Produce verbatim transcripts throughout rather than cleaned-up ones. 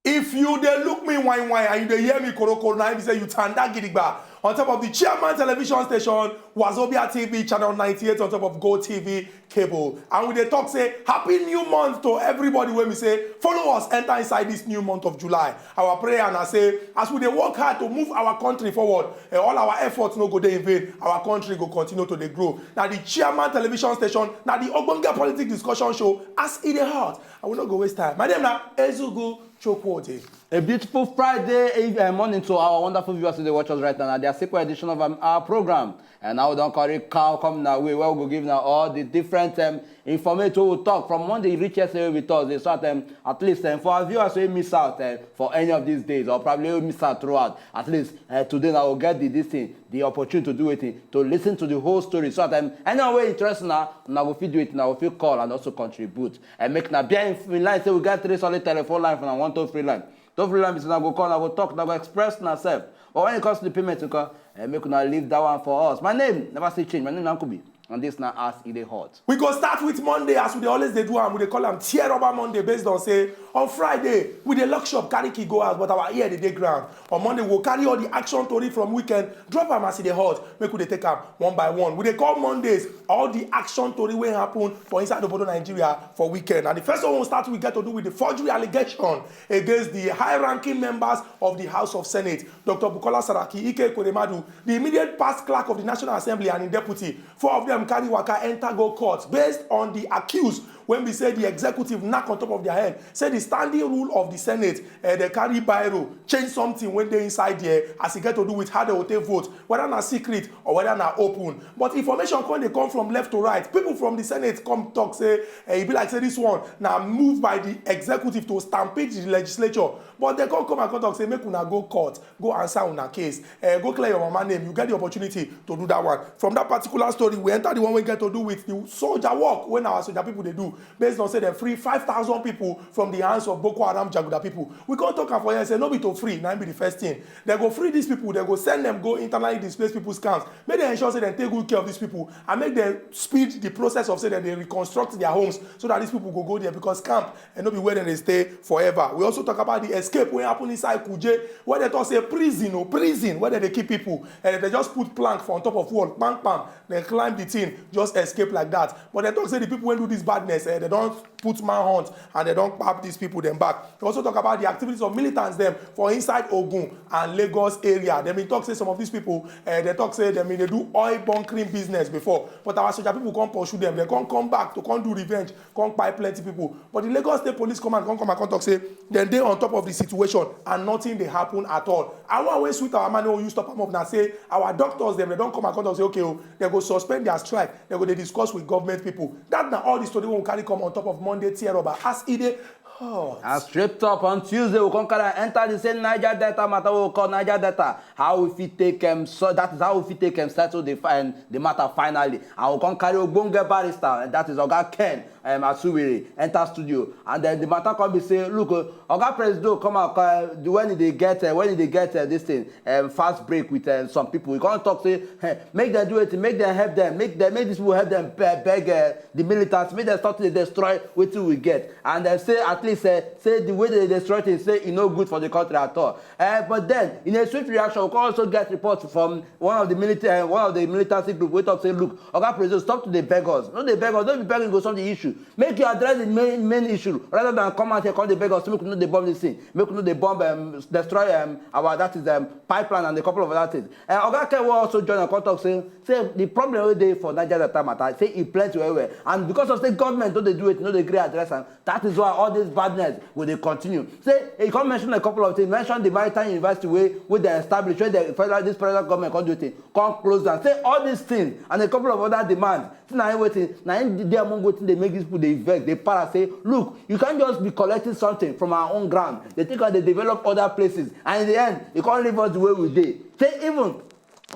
If you dey look me wine wine and you dey hear me korokoro, na im be say you tanda gidigba on top of the Chairman Television Station, Wazobia T V channel ninety-eight on top of Go T V cable. And we dey talk say happy new month to everybody wey be say follow us enter inside this new month of July. Our prayer na say as we dey work hard to move our country forward, eh, all our efforts no go dey in vain. Our country go continue to dey grow. Na the Chairman Television Station, na the ogbonge politic discussion show as e dey hot. And we no go waste time. My name na Ezugu Chukwudi. A beautiful Friday eve- uh, morning to our wonderful viewers who dey watch us right now. Na the Asekwa edition of um, our program. And now we don carry cow come na way where we go give na all the different um, information we talk from Monday reach yesterday with Thursday. So that um, at least um, for our viewers wey miss out um, for any of these days or probably wey miss out throughout, at least uh, today na we get the this thing, the opportunity to do wetin, to listen to the whole story. So that um, anyone wey interest na, na go fit do it, na go fit call and also contribute. And make na bear in, in line say we get three solid telephone line for na one toll free line. Toll free line be say na go call, na go talk, na go express na sef. But when it comes to the payment, nko, eh, make una leave that one for us. My name never still change. My name na Nkubi, and this na as e dey hot. We go start with Monday as we dey always dey do am. We dey call am Tear Rubber Monday based on say on Friday we dey lock shop carry key go house, but our ear dey dey ground. On Monday we go carry all the action tori from weekend, drop am as e dey hot. Make we dey take am one by one. We dey call Mondays all the action tori wey happen for inside obodo Nigeria for weekend. And the first one we start, we get to do with the forgery allegation against the high-ranking members of the House of Senate, Doctor Bukola Saraki, Ike Ekweremadu, the immediate past clerk of the National Assembly and im deputy. Four of them carry waka enter go court based on the accuse wey be say the executive knack on top of their head. Say the standing rule of the Senate, eh, they carry biro, change something wey dey inside there as e get to do with how they go take vote, whether na secret or whether na open. But information come dey come from left to right. People from the Senate come talk say, eh, e be like say this one na move by the executive to stampede the legislature. But they come come and come talk say make una go court, go answer una case, eh, go clear your mama name. You get the opportunity to do that one. From that particular story, we enter the one wey get to do with the soldier work wey our soldier people dey do, based on say dem free five thousand people from the hands of Boko Haram jaguda people. We come talk am for here say no be to free, na im be the first thing. Dem go free these people, dem go send them go internally displaced people's camps. Make dem ensure say dem take good care of these people and make dem speed the process of say dem dey reconstruct their homes so that these people go go there, because camp, eh, no be where dem dey stay forever. We also talk about the escape wey happen inside Kuje, where dem talk say prison o, prison where dem dey keep people, and dem just put plank for on top of wall, kpam kpam, dem climb the thing, just escape like that. But dem talk say the people wey do this badness, eh, dem don put manhunt and dem don kpap these people dem back. We also talk about the activities of militants dem for inside Ogun and Lagos area. Dem bin talk say some of these people, eh, dem talk say dem bin dey do oil bunkering business before, but our soldier people come pursue dem, dem come come back to come do revenge, come kpai plenty people. But the Lagos State Police Command come come and come talk say dem dey on top of the situation and nothing dey happen at all. And one wey sweet our mind wey we use top am up na say our doctors dem, dem don come and come talk say okay o, dem go suspend their strike, dem go dey discuss with government people. That na all the story wey we carry come on top of Monday Tear Rubber as e dey hot. And straight up on Tuesday, we come carry am enter the same Niger Delta matter wey we call Niger Delta. How we fit take um, so that is how we fit take um, settle the fi- um, the matter finally. And we come carry ogbonge barrister, and that is Oga Ken um, Asuwiri, enter studio. And then the matter come be say, look, uh, Oga Presido come out uh, the- when e dey get uh, when e dey get uh, this thing, um, fast break with uh, some people. He come talk say, hey, make dem do wetin, make dem help dem, make dem make these people help dem be- beg uh, the militants, make dem stop to dey destroy wetin we get. And dem say at least uh, say the way they destroy things, say e no good for the country at all. Uh, but then in a swift reaction, we come also get report from one of the military, uh, one of the militancy group wey talk say, look, Oga Presido, stop to dey beg us. No dey beg us, no be begging go solve the issue. Make you address the main main issue rather than come out here come dey beg us, make we no dey bomb this thing, make we no dey bomb um, destroy um, our that is um, pipeline and a couple of other things. Uh, Oga Ken wey also join am come talk say say the problem wey dey for Niger Delta matter say e plenty well well, and because of say government no dey do it, no dey gree address am, that is why all this badness go dey continue. Say e come mention a couple of things, mention the maritime university wey wey dem establish, wey the federal this federal government come do thing, come close down. Say all these things and a couple of other demands. Say na him wetin na him dey among wetin dey make these people dey vex, dey para. Say look, you can't just be collecting something from our own ground, dey take am dey develop other places, and in the end you come leave us the way we dey. Say even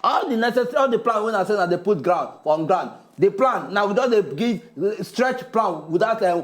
All the necessary, all the plan wey I say na dey put ground for on ground. The plan now we just dey give, uh, stretch plan without, uh,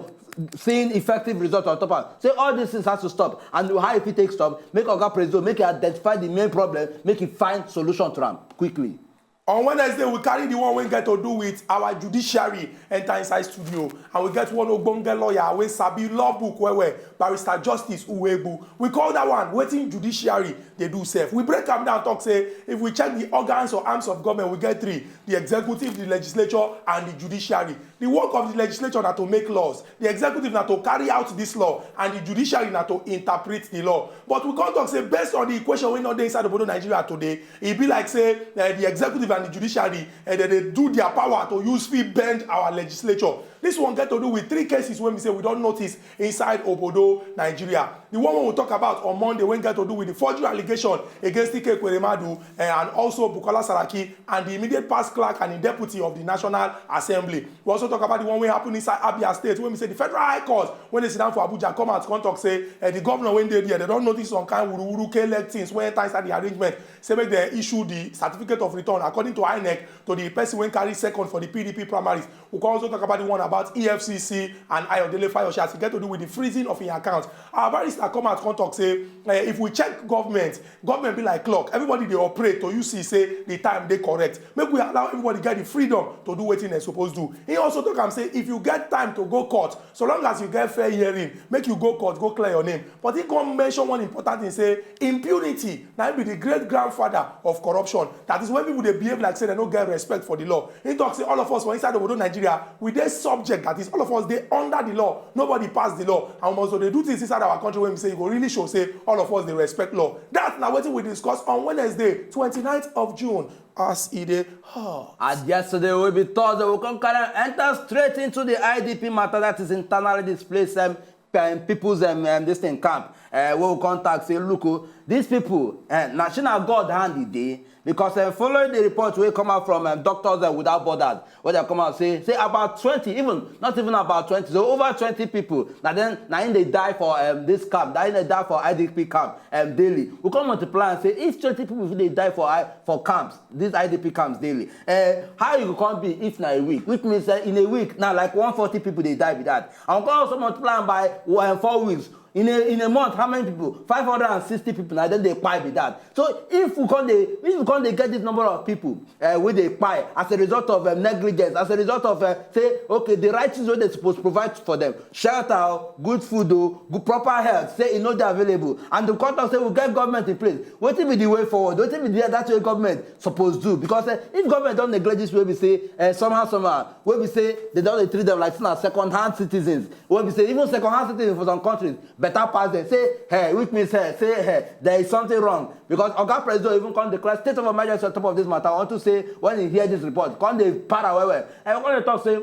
seeing effective result on top am. Say all these things has to stop, and how e fit take stop? Make Oga Presido make e identify the main problem, make e find solution to am quickly. On Wednesday, we carry the one wey get to do with our judiciary enter inside studio, and we get one ogbonge lawyer wey sabi law book well well, Barrister Justice Uwegbu. We call that one Wetin Judiciary Dey Do Sef. We break am down, talk say if we check the organs or arms of government, we get three: the executive, the legislature, and the judiciary. The work of the legislature na to make laws, the executive na to carry out this law, and the judiciary na to interpret the law. But we come talk say, based on the equation wey no dey inside obodo Nigeria today, e be like say, eh, the executive and the judiciary, eh, dem dey do their power to use fit bend our legislature. This one get to do with three cases wey be say we don notice inside obodo Nigeria. The one wey we talk about on Monday wey get to do with the forgery allegation against Ike Ekweremadu, eh, and also Bukola Saraki and the immediate past clerk and the deputy of the National Assembly. We also talk about the one wey happen inside Abia State, wey be say the Federal High Court, when dem sit down for Abuja, come out come talk say, eh, the governor wey dey there, dem don notice some kind wuruwuru K leg things wey enter inside the arrangement, say make dem issue the certificate of return, according to INEC, to the person wey carry second for the PDP primaries. We come also talk about the one about EFCC and Ayodele Fayose as e get to do with the freezing of im account. Our barrister come out come talk say, eh, if we check government, government be like clock. Everybody dey operate to you see say the time dey correct. Make we allow everybody get the freedom to do wetin dem suppose do. He also talk am say if you get time to go court, so long as you get fair hearing, make you go court, go clear your name. But he come mention one important thing, say impunity na im be the great grandfather of corruption. That is when people dey behave like say dem no get respect for the law. He talk say all of us for inside obodo Nigeria, we dey subject, that is all of us dey under the law. Nobody pass the law, and we must dey do things inside our country wey be say e go really show say all of us dey respect law. That na wetin we discuss on Wednesday, twenty-ninth of June, as e dey hot. And yesterday wey be Thursday, we come carry am enter straight into the I D P matter, that is internally displaced, um, um, people's, um, um, this thing camp. Uh, wey we come talk say, look o, these people, uh, na shey na God hand e dey, because, um, following the report wey come out from, um, Doctors, uh, Without Borders, wey dem come out say, say about twenty, even, not even about twenty, so over twenty people, na dem, na im dey die for, um, this camp, na im dey die for I D P camp, um, daily. We come multiply am say if twenty people fit dey die for I-, for camps, these I D P camps daily, eh, how e go come be if na a week? Which means that in a week now, like, one forty people dey die be that. And we come also multiply am by, um, four weeks. In a, in a month, how many people? Five hundred and sixty people na dem dey kpai be that. So if we come dey, if we come dey get this number of people, eh, wey dey kpai as a result of, um, negligence, as a result of, eh, say, okay, the right things wey dem suppose provide for them, shelter o, good food o, good proper health, say e no dey available, and the court talk say we get government in place. Wetin be the way forward? Wetin be the, that way government suppose do? Because, eh, if government don neglect this way, be say, eh, somehow, somehow, wey be say dem don dey treat them like say na second hand citizens, wey be say even second hand citizens for some countries better pass them. Say, hey, which means, hey, say, hey, there is something wrong, because Oga Presido even come declare state of emergency on top of this matter unto say when he hear this report, come dey para well well, and come dey talk say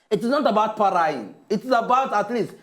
it is not about paraing. It is about at least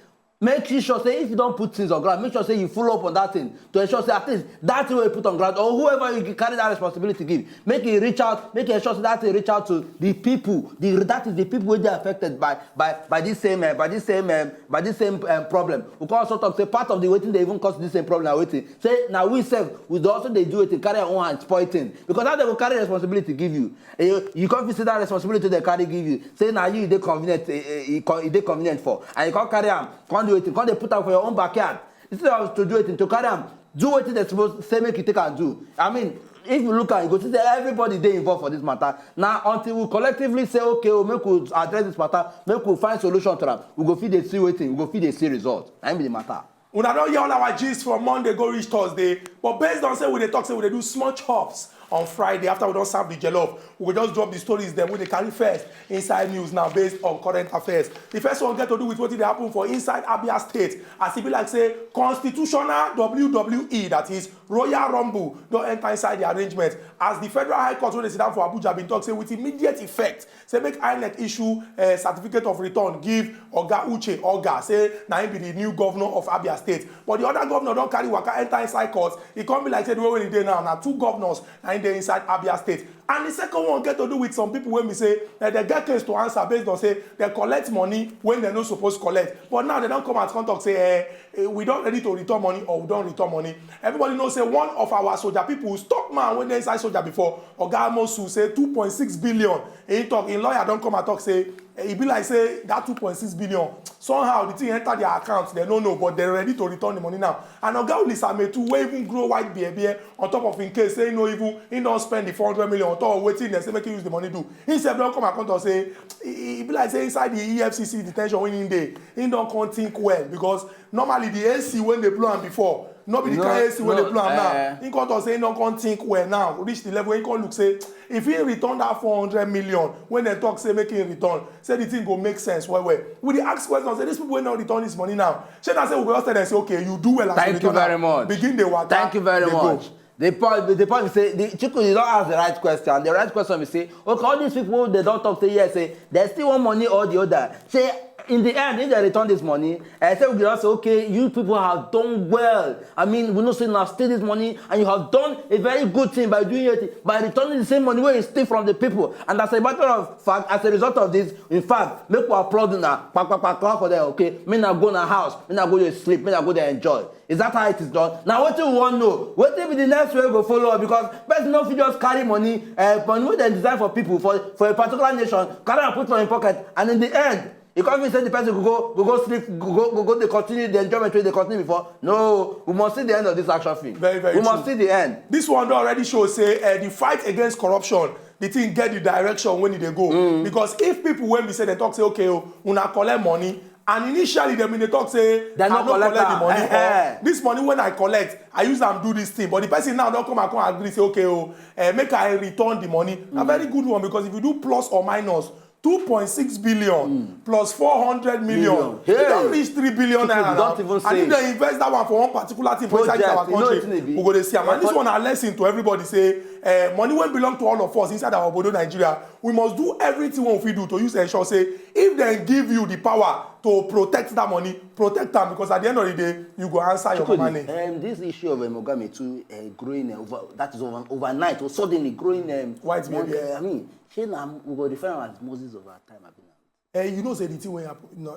make you sure say if you don put things on ground, make sure say you follow up on that thing to ensure say at least that thing wey you put on ground, or whoever you carry that responsibility give, make e reach out, make e ensure say that thing reach out to the people, the, that is the people wey dey affected by, by, by this same, uh, by this same, um, by this same, um, problem. We come also talk say part of the wetin dey even cause this same problem na wetin, say na we sef, we dey also dey do wetin, carry our own hand spoil thing, because how dem go carry responsibility give you? Eh, you come fit see that responsibility dem carry give you, say na you e dey convenient, eh, eh, e co-, e dey convenient for, and you come carry am, come do wetin, come dey put am for your own backyard, instead of to do wetin, to carry am do wetin dem suppose say make you take am do. I mean, if you look am, you go see say everybody dey involved for this matter. Na until we collectively say, okay o, make we address this matter, make we find solution to am, we go fit dey see wetin, we go fit dey see result. Na im be the matter. Una don hear all our gist from Monday go reach Thursday, but based on say we dey talk say we dey do small chops on Friday after we don serve the jollof, we go just drop the stories dem wey dey carry first inside news now based on current affairs. The first one get to do with wetin dey happen for inside Abia State, as e be like say constitutional W W E, that is Royal Rumble, don enter inside the arrangement, as the Federal High Court wey dey sit down for Abuja bin talk say with immediate effect, say make INEC issue, eh, certificate of return give Oga Uche Oga, say na him be the new governor of Abia State. But the other governor don carry waka enter inside court. E come be like say the way wey e dey now, na two governors na him dey inside Abia State. And the second one get to do with some people wey be say eh, dem get case to answer based on say dem collect money wey dem no suppose collect. But now dem don come out come talk say eh, eh, we don ready to return money or we don return money. Everybody know say one of our soldier people, stock man wey dey inside soldier before, Oga Amosu, say two point six billion. He talk, him lawyer don come and talk say eh, e be like say that two point six billion, somehow the thing enter their account, dem no know, but dem ready to return the money now. And Oga Olisa Metu, wey even grow white bear bear on top of him case, say he no even, he don spend the four hundred million on top of wetin dem say make he use the money do. He sef don come and come talk say e e be like say inside the E F C C detention wey he dey, he don come think well, because normally the A C wey dey blow am before no be the No, kind A C wey no, dey blow am now. eh. He come talk say he don come think well now, reach the level wey he come look say if he return that four hundred million wey dem talk say make he return, say the thing go make sense well well. We dey ask question say these people wey no return this money now, shey na say we go just tell dem say okay, you do well as you Thank you return very am, much. begin dey waka Thank you very dey go. much. The point, the point is say the Chuku, you don't ask the right question. The right question is say, okay, all these people they don't talk say yes, say they still want money or the other. Say in the end, if they return this money, I say we just say, okay, you people have done well. I mean, we know say now steal this money, and you have done a very good thing by doing it by returning the same money where you steal from the people. And as a matter of fact, as a result of this, in fact, make we applaud now, pa pa pa clap for them. Okay, me now go na house, me now go to sleep, me now go there enjoy. Is that how it is done? Now, what do we want know? What will be the next way we go follow up? Because person no fit just carry money, uh, money wey dem design for people for, for a particular nation, carry am put for im pocket, and in the end, e come mean say the person go go go go sleep, go go go go dey continue the enjoyment wey dey continue before. No, we must see the end of this action film. Very, very We must true. see the end. This one don already show say uh, the fight against corruption, the thing get the direction when e dey go. Because if people wey be say dem talk say okay o, una collect money, and initially dem bin dey talk say Dem I no no collect collect the am. money, Eh, eh. or this money when I collect, I use am do this thing, but the person now don come and come agree say okay o, eh, make I return the money. Na very good one, because if you do plus or minus two point six billion plus four hundred million, Million. you don Hey. reach three billion People naira don't now. even And if say dem invest that one for one particular thing for inside Project, our you know country, wetin e be? we go dey see am. And this But one na lesson to everybody say eh, money wey belong to all of us inside our obodo Nigeria, we must do everything wey we fit do to use ensure say if dem give you the power to protect that money, protect am, because at the end of the day, you go answer your Chukwudi, mama name. um, this issue of um, Ogame too uh, growing uh, over, that is over, overnight or suddenly growing. Um, White one, baby. uh, I mean, shey na we go refer am as Moses of our time, abi na? Eh, you know say the thing wey happen, no,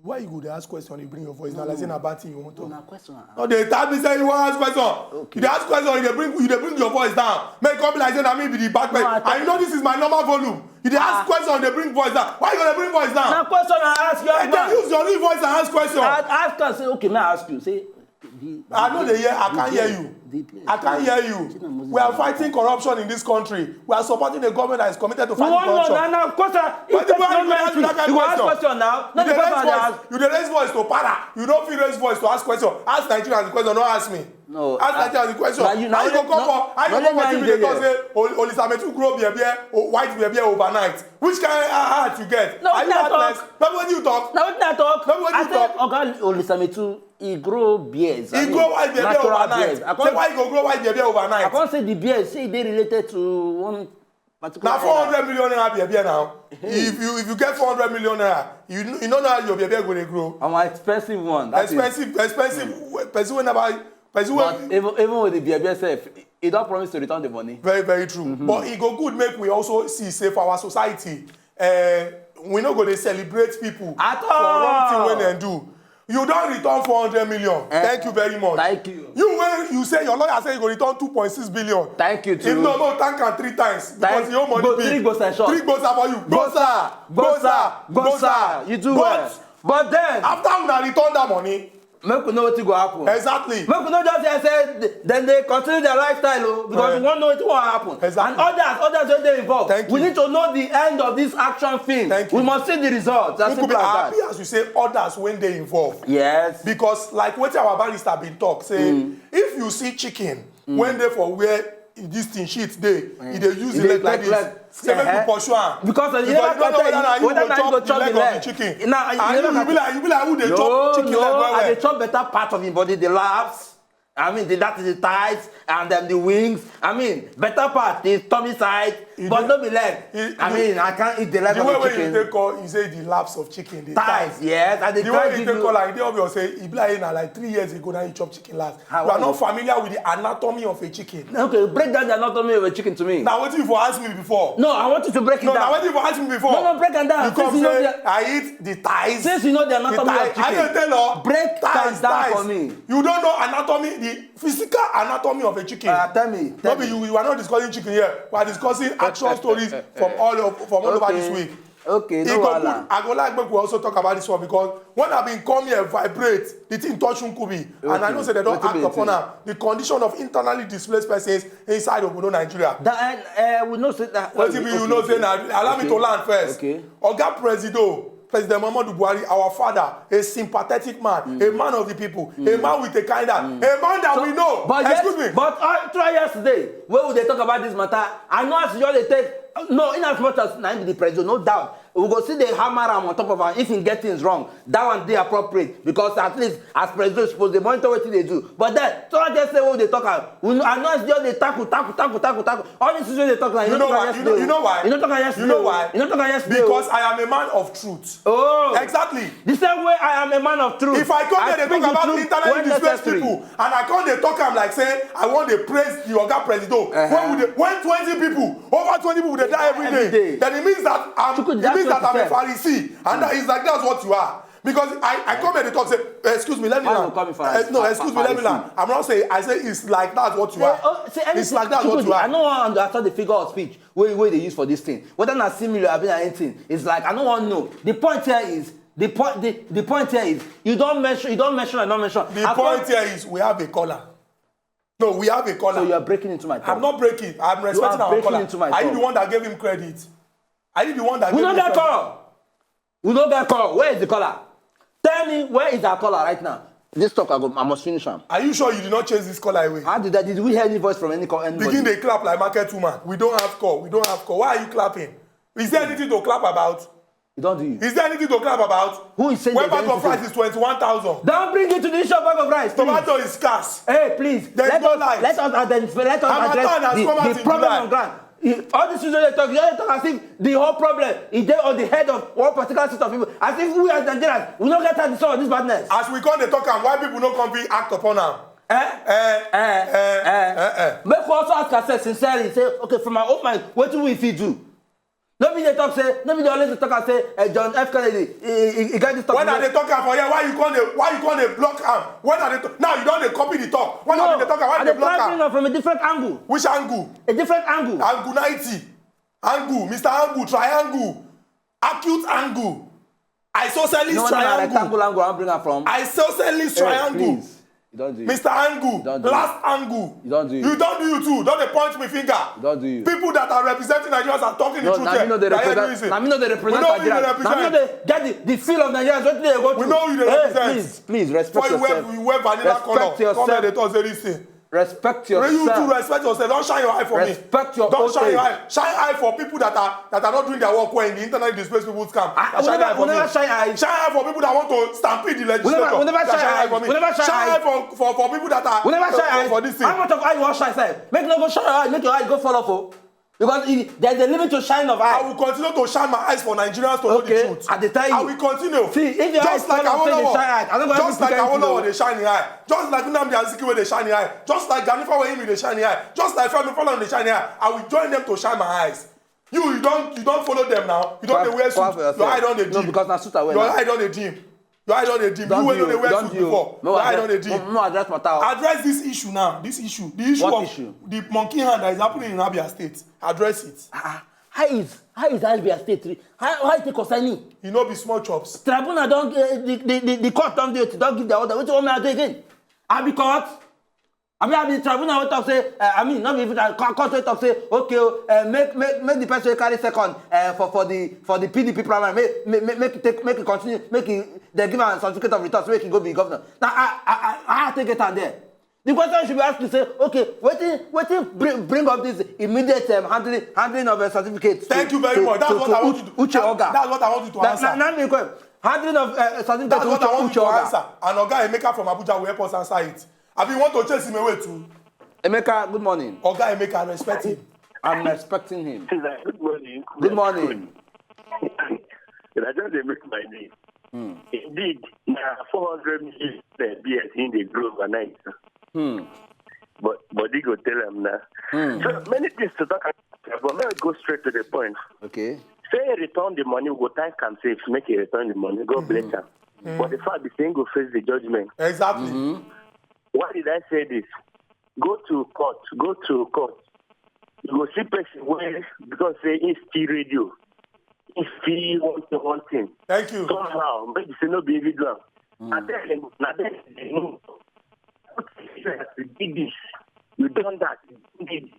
why you go dey ask question, you bring your voice, na like say na bad thing you wan talk. Na question I No, ask. dey tell me say you wan ask question. Okay. You dey ask question, you dey bring, you dey bring your voice down. Make e come be like say na me be the bad No, person. I And you know this is my normal volume. You dey ask Ah. question, you dey bring voice down. Why you go dey bring voice down? Na question I ask, young I tell man. use your real voice and ask question. I ask am say, okay, may I ask you? Say, the, I the no place, dey hear, I the can't hear place, you. the place. I can't hear you. Shey na Moses We are of our fighting time. corruption in this country. We are supporting a government that is committed to We fighting wan know corruption. na na question. If Wetin person why no you go ask mention, that kind you go ask question? question now. No You dey dey person raise dey voice. ask. You dey raise voice to para. You no fit raise voice to ask question. Ask Nigerians the question, no ask me. No, Ask ah, Nigerians the question. na you, na How you only, go come no, for? How you na go only come for me T V dey dey talk here. say Ol- Olisa Metu grow beer beer, o- white beer bear overnight? Which kind of heart you get? No, Are you wetin I heartless? talk? Tell me wetin you talk. Na wetin I talk. Tell me wetin I you say talk. Oga Olisa Metu, he grow beards. I He mean, grow white beer bear natural overnight. beards. I Say come, why you go grow white beer bear I overnight? come say the beard say e dey related to one particular Na four hundred million naira beer beer now. Hey. If you if you get four hundred million naira, you kn- you no know how your beer beer go dey grow. An expensive one. That is Expensive, expensive. Person wey never person But wey even even with the beer beer sef, he don promise to return the money. Very, very true. But e go good make we also see say for our society, eh, we no go dey celebrate people At for wrong thing all. wey dem do. You don return four hundred million. Eh, Thank you very much. thank you. You wey you say your lawyer say you go return two point six billion. Thank you too. If no, no, thank am three times because Thank your money go big. three go session. Three go sir for you. Go sir. Go sir. Go sir. You do But well. But then after una return that money, make we know wetin go happen. Exactly. Make we no just hear say th- dem dey continue their lifestyle o, because Eh. we wan know wetin wan happen. Exactly. And others, others wey dey involved, Thank we you. need to know the end of this action film. Thank We you. must see the results. As Who could simple be as happy that. as you say others when they involved? Yes. Because like wetin our barrister bin talk say, if you see chicken when dey for where this thing shit dey, e dey use E the dey leg like like this. Say make you pursue am. Because you never can tell whether na you go chop the leg of the chicken. Now you be like you be like who dey chop chicken leg well well. I dey chop better part of him body, the laps. I mean, the, that is the thighs and then the wings. I mean, better part is tummy side, but no be leg. I mean, I can't eat the leg of the chicken. The way you take call, you say the laps of chicken, the thighs. Yes, and the way you take call, like, they obvious say, e be like na like three years ago now you chop chicken last. You are not familiar with the anatomy of a chicken. Okay, break down the anatomy of a chicken to me. Now, what if you ask me before? No, I want you to break it down. No, now, what if you ask me before? No, no, break it down. You come say, I eat the thighs. Since you know the anatomy of chicken, break it down for me. You don't know anatomy, the physical anatomy of a chicken. Uh, tell me. No be you, you are not discussing chicken here. We are discussing action stories from all of, from all over this week. Okay, no wahala. I go like make we also talk about this one because when I been come here vibrate, the thing touch Nkubi, and I know say they don't act upon am. The condition of internally displaced persons inside Obodo Nigeria. That, uh, uh, we know say that. What do you mean you know say now? Allow me to land first. Okay. Oga Presido, President Muhammadu Buhari, our father, a sympathetic man, a man of the people, a man with a kind heart, a man that we know. But excuse me. But uh, try yesterday, when we dey talk about this matter, I know as you all dey take. No, in as much as na him be the president, no doubt. We go see the hammer am on top of am if he get things wrong. That one dey appropriate because at least as president suppose dey monitor wetin dey do. But then, so I just say what they talk am. We know, I know as you all dey tackle, tackle, tackle, tackle, tackle. All these things wey they talk like, you know why? You know why? You know talk yesterday. You know why? You know talk yesterday. Because I am a man of truth. Oh. Exactly. The same way I am a man of truth. If I come here, they talk about internally displaced people, and I come, they talk am like say I want to praise the Oga Presido. When we dey, when twenty people, over twenty people, they die every day, then it means that I'm, it means that I'm a Pharisee, and that is like that's what you are. Because I, I come here to talk, say, excuse me, let me land. No, excuse me, let me land. I'm not saying, I say it's like that's what you are. It's like that's what you are. I know I understand the figure of speech wey wey dey use for this thing, whether na similar abi na anything. It's like I no wan know. The point here is the point the, the point here is you don mention you don mention I don mention. The point here is we have a caller. No, we have a caller. So you are breaking into my talk. I'm not breaking. I'm respecting our caller. Are you the one that gave him credit? Are you the one that gave him credit? We no get call. We no get call. Where is the caller? Tell me where is our caller right now. This talk I go I must finish am. Are you sure you did not chase this caller away? How did I did we hear any voice from any call anybody? Begin dey clap like market woman. We don't have call. We don't have call. Why are you clapping? Is there anything to clap about? You don't do you. Is there anything to clap about? Who is saying? When bag of rice is twenty-one thousand. Don't bring it to the issue of bag of rice. Tomato is scarce. Hey, please. There's no light. Let us identify. Let us address the problem on ground. All these things wey dey talk, you dey talk as if the whole problem is dey on the head of one particular set of people. As if we as Nigerians, we no get time to solve this madness. As we come dey talk am, why people no come fit act upon am? Eh? Eh? Eh? Eh? Eh? Eh? Make we also ask ourselves sincerely, say, okay, from our own mind, wetin we fit do? No be dey talk say, no be dey always dey talk am say, eh, John F Kennedy, he, he, he get this talk. When I dey talk am for here, why you come dey, why you come dey block am? When I dey talk, now you don dey copy the talk. When I dey talk am, why you dey block am? No, I dey try bring am from a different angle. Which angle? A different angle. Angle ninety. Angle, Mister Angle, triangle, acute angle, isosceles triangle. You know where na rectangle angle I bring am from? Isosceles triangle. Hey, please. You don't do it. Mister Angle, last angle. You don't do it. You don't do you too. Don't dey point me finger. You don't do you. People that are representing Nigerians are talking the truth here. No, na me no dey represent. Na me no dey represent Nigerians. Na me no dey get the, the feel of Nigerians. Wetin dey go through? We know you dey represent. Hey, please, please respect yourself. For you wear, you wear vanilla color. Respect yourself. Come here, dey talk say this thing. Respect yourself. You too respect yourself. Don't shine your eye for me. Respect your own age. Don't shine your eye. Shine eye for people that are that are not doing their work well in the internally displaced people's camp. Ah, we never shine eye. Shine eye for people that want to stampede the legislature. We never shine eye for me. We never shine eye for for people that are for this thing. How much of eye you wan shine sef? Make no go shine your eye. Make your eye go fall off o. Because e, there's a limit to shine of eye. I will continue to shine my eyes for Nigerians to know the truth. Okay, I dey tell you. I will continue. See, if your eyes fall off, say dey shine eye. I no go help you pick anything o. Just like Awolowo dey shine him eye. Just like Nnamdi Azikiwe dey shine him eye. Just like Gani Fawehinmi dey shine him eye. Just like Femi Falana dey shine him eye. I will join them to shine my eyes. You, you don, you don follow them now. You don dey wear suit. Your eye don dey dim. No, because na suit I wear now. Your eye don dey dim. Your eye don dey dim. You wey no dey wear suit before. Your eye don dey dim. No, no address matter o. Address this issue now. This issue. The issue of the monkey hand that is happening in Abia State. Address it. Ah, ah. How is, how is Abia State re-, how, how e take concern me? E no be small chops. Tribunal don, eh, the, the, the, the court don do it, don give their order. Wetin you want me to do again? I be court? I mean, I be tribunal wey talk say, eh, I mean, not even that, court, court wey talk say, okay o, eh, make, make, make the person wey carry second, eh, for, for the, for the P D P primary, make, make, make, make e take, make e continue, make e, they give am certificate of return, so make e go be governor. Now, I, I, I, I take it am there. The question should be asked to say, okay, wetin, wetin bring, bring up this immediate, um, handling, handling of a certificate to, to, to Uche Oga? Thank you very much. That's what I want you to, that, that's what I want you to answer. Handling of, uh, certificate to Uche Oga. That's what I want you to answer. And Oga Emeka from Abuja will help us answer it. Abi you want to chase him away too? Emeka, good morning. Oga Emeka, respect him. I'm expecting him. Good morning. Good morning. I just dey make my day. Hmm. Indeed, na four hundred million B S in the grow overnight. Hmm. But body go tell am na. Hmm. So many things to talk about, but let's go straight to the point. Okay. Say he return the money, we go thank am say make he return the money, God mm-hmm. bless am. Mm-hmm. But the fact the thing go face the judgment. Exactly. Mm-hmm. Why did I say this? Go to court. Go to court. You go see person wey because say he still radio. He still want to one thing. Thank you. Somehow, make you say no be individual. Mm. And then, and then they know. You did this. You done that. You did this.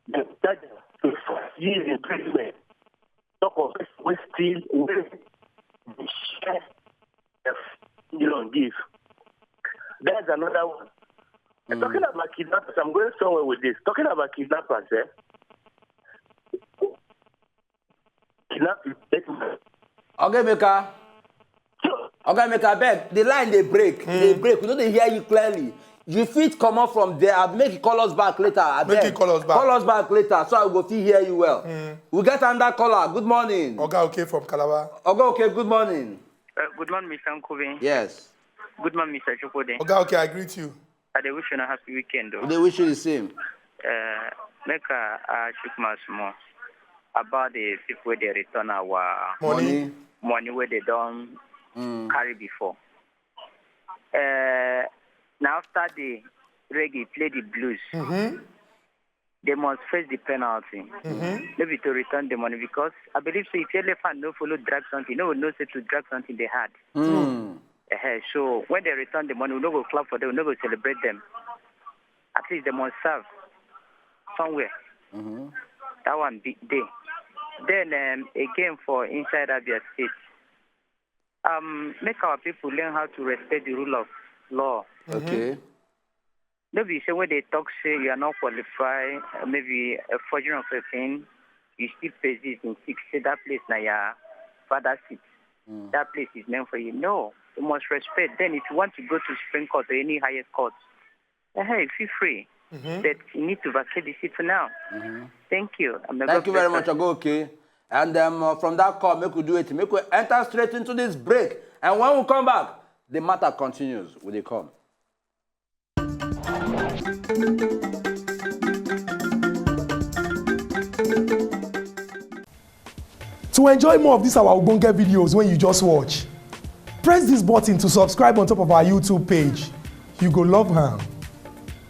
They charge you to five years imprisonment. Talk of person wey still wey dey share the million give. That's another one. Mm. Talking about kidnappers, I'm going somewhere with this. Talking about kidnappers, eh? Kidnapping. Okay, Mika. Okay, Mika, beg. The line they break. Mm. They break. We don't hear you clearly. You fit comot from there. I'll make you call us back later. I make beg. You call us back. Call us back later so I go fit hear you well. Mm. We get another caller. Good morning. Oga okay from Calabar. Oga okay, good morning. Uh, good morning, Mister Nkubi. Yes. Good morning, Mister Chukwudi. Oga okay, I greet you. I dey wish you a happy weekend. Though. They wish you the same. Uh, make a uh, uh, shoot my small about the people where they return our money, money, money where they don't mm. carry before. Uh, now after the reggae play the blues, mm-hmm. they must face the penalty. Mm-hmm. Maybe to return the money because I believe so if elephant no follow drag something, no no say to drag something they had. Mm. Uh, so when they return the money, we no go clap for them, we no go celebrate them. At least they must serve somewhere. Mm-hmm. That one be day. Then um, again for inside Abia State, um, make our people learn how to respect the rule of law. Mm-hmm. Okay. No be say when they talk say you are not qualified, uh, maybe a forgery of a thing, you still persist in six, say that place na your father seat. Mm. That place is meant for you. No, you must respect. Then if you want to go to Supreme Court or any higher court, uh, hey, feel free. Mm-hmm. But you need to vacate the seat for now. Mm-hmm. Thank you. Thank you very much, Agoke. And um, uh, from that call, make we do it. Make we enter straight into this break. And when we come back, the matter continues. Will they come? To enjoy more of these our ogbonge videos when you just watch, press this button to subscribe on top of our YouTube page. You go love am.